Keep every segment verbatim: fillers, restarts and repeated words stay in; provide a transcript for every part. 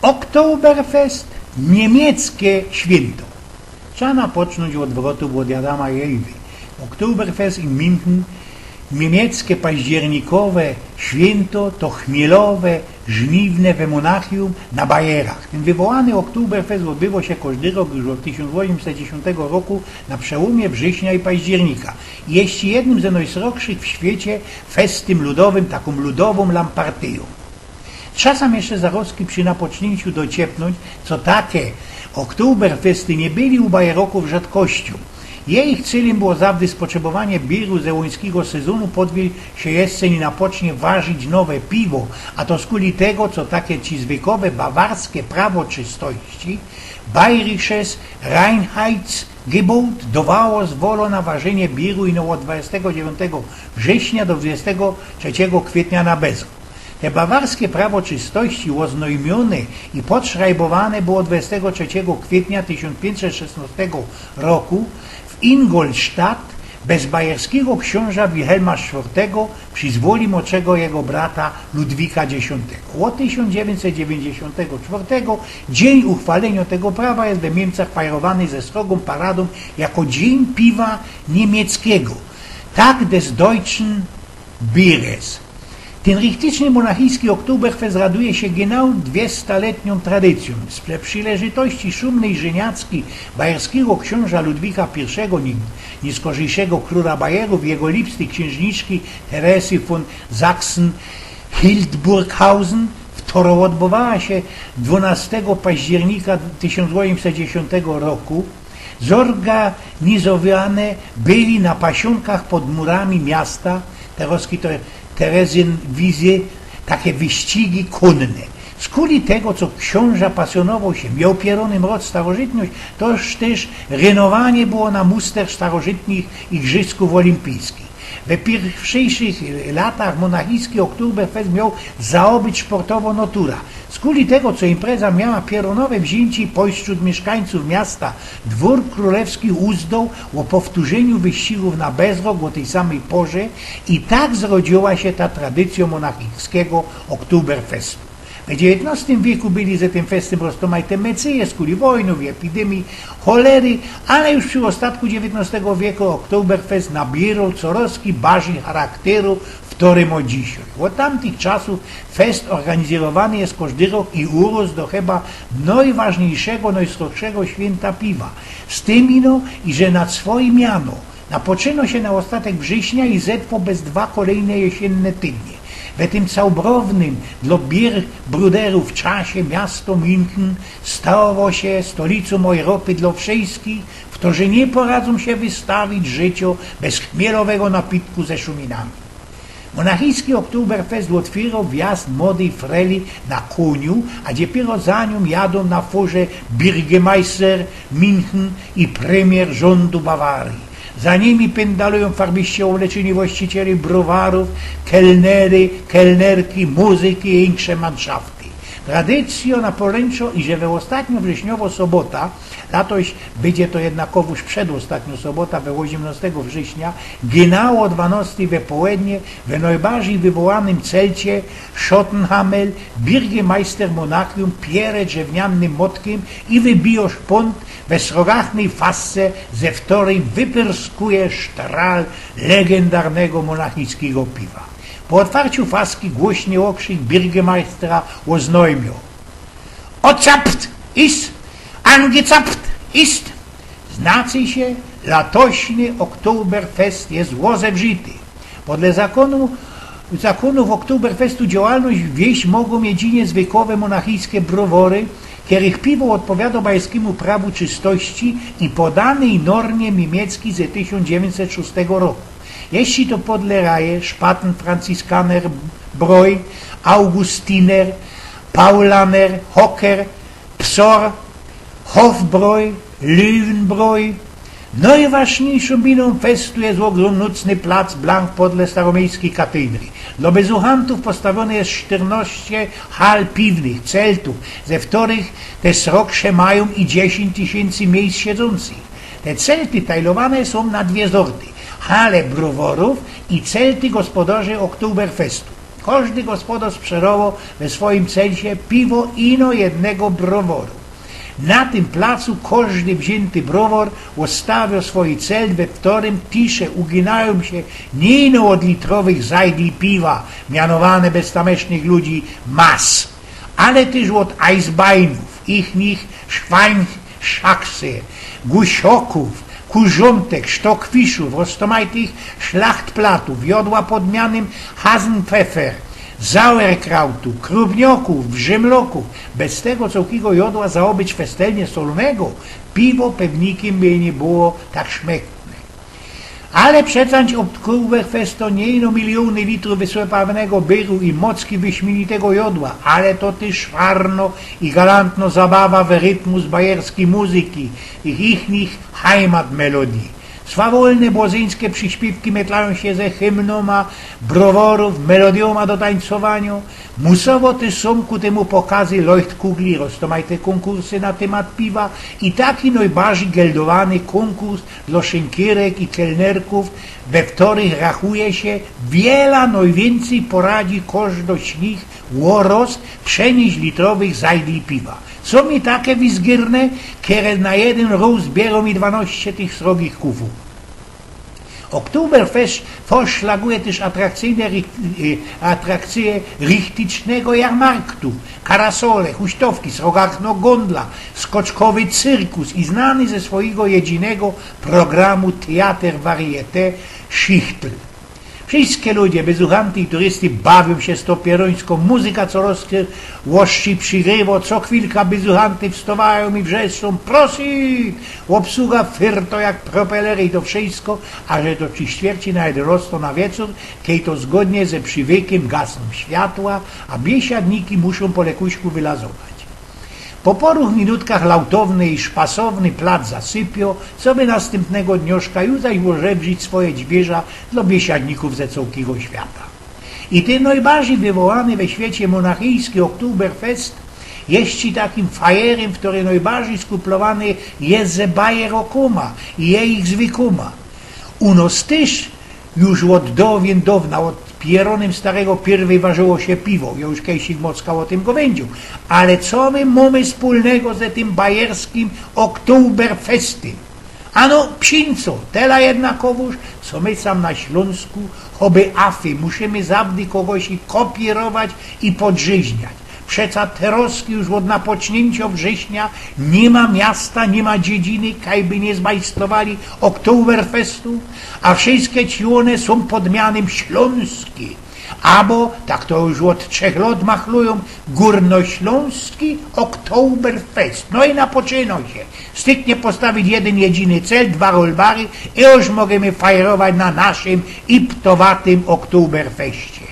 Oktoberfest, niymieckie świynto. Trzeba napocznōńć ôd wrotu, ôd Adama i Ewy. Oktoberfest in München, niymieckie październikowe świynto, to chmielowe, żniwne we Monachium na Bajerach. Tyn wywołany Oktoberfest ôdbywo sie kożdy rok już ôd tysiōnc ôziymset dziesiōntego roku na przełōmie września i października. I jeszcze jednym ze nojsrogszych w świecie festym ludowym, takōm ludowōm lampartyjōm. Czasym jeszcze zarozki przi napoczninciu dociepnōńć, co take Oktoberfesty niy byli u Bajerokōw rzadkościōm. Jejich celym było zawdy z potrzebowania bieru ze łońskigo sezōnu podwieźć sie jeseń i napocznie warzić nowe piwo, a to skuli tego, co take ci zwykowe bawarskie prawo czystości, bayerisches Reinheitsgebot, dowało zwolo na warzynie bieru ino ôd dwudziestego dziewiątego września do dwudziestego trzeciego kwietnia na bezrok. Te bawarskie prawo czystości, ôznojmiōne i podszrajbowane było dwudziestego trzeciego kwietnia tysiōnc piyńćset szesnostego roku w Ingolstadt bez bajerskigo ksiōnża Wilhelma czwartego przi zwoli modszego jego brata Ludwika dziesiōntego. Ôd tysiōnc dziewiynćset dziewiynćdziesiōntego czwartego dziyń uchwalynio tego prawa je we Niymcach fajrowany ze srogōm paradōm jako Dziyń Piwa Niymieckigo, Tag des deutschen Bieres. Tyn richticzny monachijski Oktoberfest raduje sie genau dwiestaletniōm tradycyjōm. Z przileżytości szumnyj żyniacki bajerskigo ksiōnża Ludwika piyrszego, nij-, niyskorzejszego krōla Bajerōw, i jego lipstyj ksiynżniczki Teresy von Sachsen-Hildburghausen, wtoro ôdbywała sie dwanostego października tysiōnc ôziymset dziesiōntego roku, zorganizowane byli na pasiōnkach pod murami miasta, terozki to Theresienwiese, take wyścigi kōnne. Skuli tego, co ksiōnża pasjōnowoł sie, mioł pierōny mroz starożytność, to tyż rynowanie było na muster starożytnych Igrzyskōw Olimpijskich. We piyrszych latach monachijski Oktoberfest mioł zaobyć sportowõ notura. Skuli tego, co impreza miała pierōnowe wziyńcie, pośród miyszkańcōw miasta dwōr krōlewski uzdoł ô powtōrzyniu wyścigōw na bezrok ô tyj samyj porze i tak zrodziyła sie ta tradycyjō monachijskigo Oktoberfestu. We dziewiyntnostym wieku byli ze tym festym roztōmajte mecyje, skuli wojnōw i epidymii, cholery, ale już przi ôstatku dziewiyntnostego wieku Oktoberfest nabiyroł corozki bardzij charakteru w to, rym ôd dzisiej. Ôd tamtych czasōw fest ôrganizyrowany je kożdy rok i urost do chyba nojważniyjszego, nojsrogszego świynta piwa. Z tym ino, iże nad swojim miano napoczyno sie na ôstatek września i zetrwo bez dwa kolejne jesiynne tydnie. We tym całbrownym dlo bier bruderōw czasie miasto München stało sie stolicōm Europy dlo wszyjskich, ftorzy niy poradzōm sie wystawić życiu bez chmielowego napitku ze szuminami. Monachijski Oktoberfest ôtwiyroł wjazd młodyj freli na kōniu, a dopiyro za niōm jadōm na furze Bürgermeister München i premier rzōndu Bawaryje. Za nimi pyndalujōm farbiście ôbleczeni właściciele browarōw, kelnery, kelnerki, muzyki i insze manszafty. Tradycyjōm naporōnczŏ, iże we ôstatniŏ wrześniowŏ sobota, latoś bydzie to jednakowōż przedôstatniŏ sobota, we ôziymnŏstego września, genau ô dwanŏstyj we połednie, we nojbardzij wywołanym celcie Schottenhamel, birgemajster Monachium piere drzewnianym motkiym i wybijŏ szpōnt we srogachnyj fasce, ze ftoryj wypyrskuje sztral legendarnego monachijskigo piwa. Po ôtwarciu faski głośny ôkrzyk birgemajstra ôznojmiŏ: „Ôzapft ist! Aôzapft ist!” Znaczy sie, latośny Oktoberfest je ôzewrzity. Podle zakōnu, zakōnōw Oktoberfestu działalność wieść mogōm jedynie zwykowe monachijske browory, kerych piwo ôdpowiadŏ bajskimu prawu czystości i podanyj normie miymiecki ze tysiōnc dziewiyńćset szōstego roku. Jeździ to podle raje Spaten, Franziskaner, Bräu, Augustiner, Paulaner, Hocker, Psor, Hofbräu, Löwenbräu. Nojważniyjszōm binōm festu je ôgrōmnōtny plac blank podle staromiejskij katedry. Dlŏ bezuchantōw postawiōne je sztyrnŏście hal piwnych, celtōw, ze ftorych te srogsze majōm i dziesiyńć tysiyncy miyjsc siedzōncych. Te celty tajlowane sōm na dwie zorty: hale broworōw i celty gospodŏrzi Oktoberfestu. Kożdy gospodŏrz sprzedowoł we swojim celsie piwo ino jednego broworu. Na tym placu kożdy wziynty browor ôstawioł swojã cel, we wtorym tisze uginajōm sie niy ino ôd litrowych zajdli piwa, mianowane bez tamysznych ludzi mas, ale tyż ôd Eisbeinów, ichnich Schweinshaxe, Gusiokōw, Kurzōntek, Stockfiszōw, roztōmajtych Schlachtplatōw, jodła pod mianym Hasenpfeffer, Sauerkrautu, Krupniokōw, Wrzimlokōw. Bez tego cołkigo jodła zaobyć festelnie solōnego, piwo pewnikym by niy było tak szmecktne. Ale przecież Oktoberfest to niy ino miliōny litrōw wysłepawnego byru i mocki wyśmienitego jodła, ale to tyż farno i galantno zabawa we rytmus bajerskij muzyki i ichnich Heimatmelodii. Swawolne błozyńske prziśpiywki metlajōm sie ze hymnōma broworōw, melodiōma do tańcowaniŏ. Musowo tyż sōm ku tymu pokazy Leuchtkugli, roztōmajte kōnkursy na tymat piwa i taki nojbardzij geldowany kōnkurs dlŏ szynkierek i kelnerkōw, we wtorych rachuje sie, wiela nojwiyncyj poradzi kożdo z nich ôroz przenieś litrowych zajdli piwa. Sōm i take wizgyrne, kere na jedyn rōz zbiyrōm i dwanŏście tych srogich kufōw. Oktoberfest forszlaguje tyż atrakcyjne rich-, e, atrakcyje richticznego jarmarktu, karasole, huśtowki, srogachno gondla, skoczkowy cyrkus i znany ze swojigo jedzinego programu teater varieté Schichtl. Wszyjske ludzie, byzuchanty i turysty bawiōm sie z tōm pierōńskōm. Muzyka coroz ôstrzyj przigrywo, co chwilka byzuchanty wstŏwajōm i wrzeszczōm: „Prosit!” Ôbsuga fyrtŏ jak propelery i to wszyjsko, aże do trzi ćwierci na jedynŏstõ na wieczōr, kej to zgodnie ze przizwykym gasōm światła, a biesiadniki muszōm po lekuśku wylazować. Po poru minutkach lautowny i szpasowny plac zasypiŏ, coby nastympnego dnioszka już zaś ôżebrzić swoje dźbierza dlŏ biesiadnikōw ze cołkigo świata. I tyn nojbardzij wywołany we świecie monachijski Oktoberfest je takim fajerym, w kerzym nojbardzij skuplowany je ze bajerokōma i jejich zwykōma. U nŏs tyż już ôd dowiyn downa, ôd pierōnym starego, pierwyj warzyło sie piwo. Jŏ już kejsik mocka ô tym gŏwyndziōł. Ale co my mōmy spōlnego ze tym bajerskim Oktoberfestym? Ano, psińco, tela jednakowōż, co my sam na Ślōnsku, choby afy, musimy zawdy kogosik kopiyrować i podrzyźniać. Przeca terŏzki już ôd napoczniyncio września niy ma miasta, niy ma dziedziny, kaj by niy zmajstowali Oktoberfestu, a wszyjske ci ône sōm pod mianym ślōnskie. Abo, tak to już ôd trzech lŏt machlujōm, Gōrnoślōnski Oktoberfest. No i napoczynŏ sie. Styknie postawić jedyn jedyny cel, dwa rolbary i już możymy fajerować na naszym iptowatym Oktoberfeście.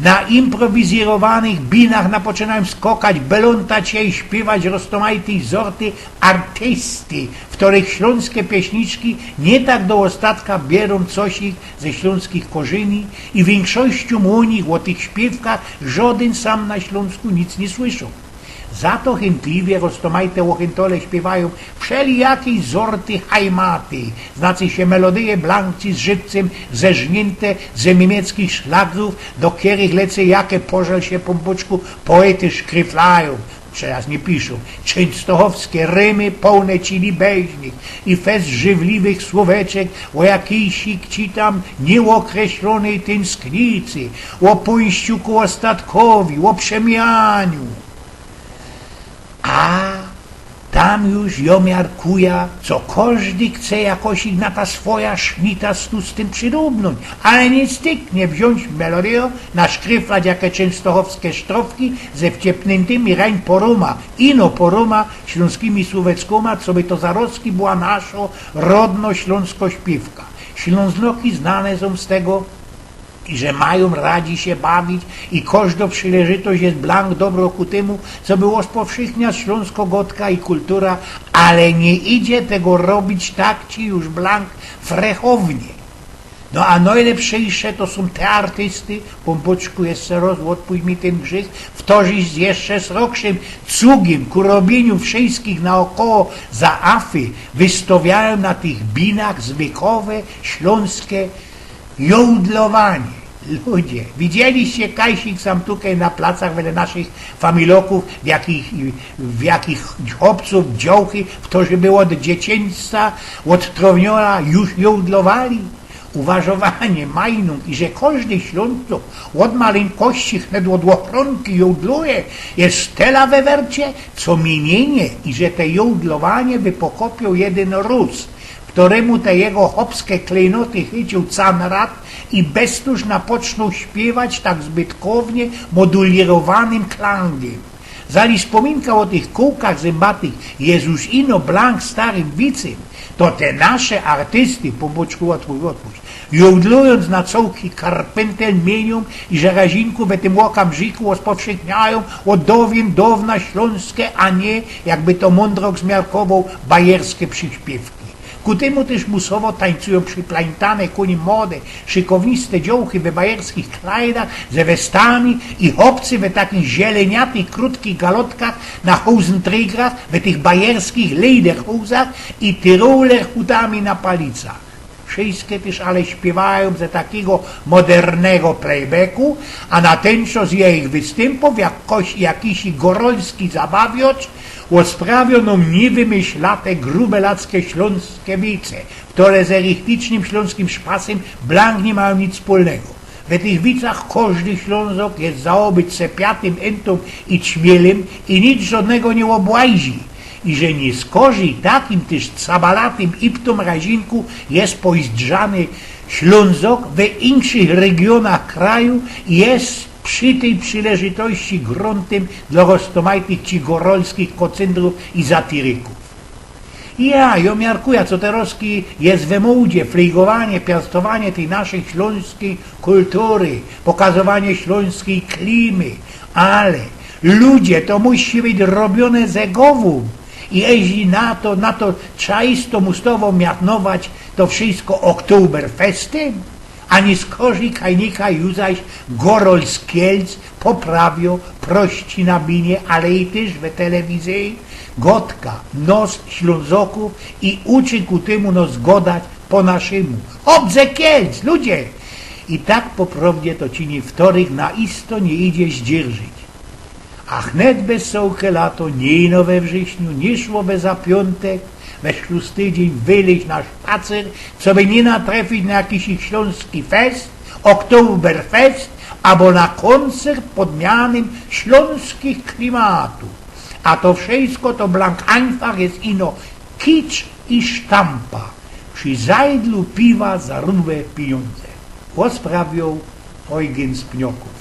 Na improwizyrowanych binach napoczynajōm skokać, belōntać sie i śpiywać roztōmajtyj zorty artysty, w kerych ślōnske pieśniczki niy tak do ôstatka bierōm cosik ze ślōnskich korzyni i wiynkszościōm ô nich, ô tych śpiywkach, żŏdyn sam na Ślōnsku nic niy słyszōł. Za to chyntliwie roztōmajte ôchyntole śpiywajōm wszelijakij zorty hajmaty, znaczy sie melodyje blank ci z żywcym zerzniynte ze miymieckkich szlagrōw, do kerych lecy, jak pożal sie, Pōnbōczku, poety szkryflajōm, przeca niy piszōm, czynstochowske rymy połne ci libeźnych i fest żywliwych słōweczek ô jakijś ci tam niyôkreślōnyj tynsknicy, ô pōńściu ku ôstatkowi, ô przemianiu. A tam już jŏ miarkujã, co kożdy chce jakosik na ta swoja sznita z tym przirōwnōńć, ale niy styknie wziōńć melodyjŏ, naszkryflać jake czynstochowske sztrofki ze wciepnyntym i rań porōma, ino porōma ślōnskimi słōweckōma, coby to zarozki była naszo rodno ślōnsko śpiywka. Ślōnznoki znane sōm z tego, i że majōm radzi sie bawić i kożdo przileżytość je blank dobro ku tymu, coby ôspowszechniać ślōnsko gŏdka i kultura, ale niy idzie tego robić tak ci już blank frechownie. No a nojlepszyjsze to sōm te artysty, Pōnbōczku, jeszcze roz ôdpōść mi tyn grzych, wtorzij jeszcze srokszym cugym ku robiyniu wszyjskich naôkoło za afy, wystŏwiajōm na tych binach zwykowe ślōnske jołdlowanie. Ludzie, widzieliście kajsik sam tukej na placach wedle naszych familoków, w jakich, w jakich chłopców, dziołchy, w to, żeby od dzieciństwa, od trowniora już jołdlowali? Uważowanie, majnung i że kożdy Ślōnzok od maleńkości, wnet od ochronki jołdluje, je tela we wercie, co miynienie i że te jołdlowanie wypokopiōł jedyn Rus, w torymu te jego chopske klejnoty chyciōł canrat i beztōż napocznōł śpiywać tak zbytkownie modulirowanym klangym. Zali spōminka ô tych kōłkach zymbatych je już ino blank starym wicym, to te nasze artysty, pōnbōczku, ôdpuść, ôdpuść, jołdlujōnc na cołki karpyntel, miyniōm i że razinku we tym ôkamrziku ôspowszechniajōm ôd dowiyn downa ślōnske, a niy, jakby to mōndrok zmiarkowoł, bajerske prziśpiywki. Ku tymu tyż musowo tańcujōm prziplańtane ku nim młode, szykowniste dziołchy we bajerskich klajdach ze westami i chopcy we takich zieleniatych, krōtkich galotkach na hołzyntrigrach, we tych bajerskich lejderhołzach i tyroler hutami na palicach. Wszyjske tyż ale śpiywajōm ze takigo modernego playbacku, a na tyn czas jejich wystympōw jakoś, jakisi gorolski zabawiŏcz ôsprawiŏ nōm niywymyślate, grubelackie ślōnske wice, kere ze richticznym ślōnskim szpasym blank niy majōm nic wspōlnego. We tych wicach kożdy Ślōnzok je zaobōć se piatym yntōm i ćmielym i nic żŏdnego niy ôbłazi. I że niyskorzij takim tyż cabalatym iptōm razinku je pozdrzany Ślōnzok we inkszych regionach kraju i je przi tyj przileżytości grōntym dlŏ roztōmajtych gorolskich kocyndrōw i satirykōw. Ja, jŏ miarkuja, co terŏzki je we mōdzie, flygowanie, piastowanie tyj naszyj ślōnskij kultury, pokazowanie ślōnskij klimy, ale, ludzie, to musi być robiōne ze gowōm. I jeźli na to, na to trzeba isto mustowo mianować to wszysko Oktoberfestym, a niyskorzij kajnika już zaś gorol z Kielc poprawiŏ, prości na minie, ale i tyż we telewizyji, godka, nos Ślōnzokōw i uczy ku tymu nos godać po naszymu. Chop ze Kielc, ludzie! I tak po prŏwdzie to czyni wtoryk na isto niy idzie zdzierżyć. A wnet bez cołke lato, niy ino we wrziśniu, niy szło bez za piōntek, we sztōsty dziyń wylyź na szpacyr, coby niy natrefić na jakisi ślōnski fest, Oktoberfest, abo na kōncert pod mianym ślōnskich klimatōw. A to wszysko to blank ajnfach je ino kicz i sztampa. Przi zajdlu piwa za rubel pijōndze. Ôsprawiōł Eugen z Pniokōw.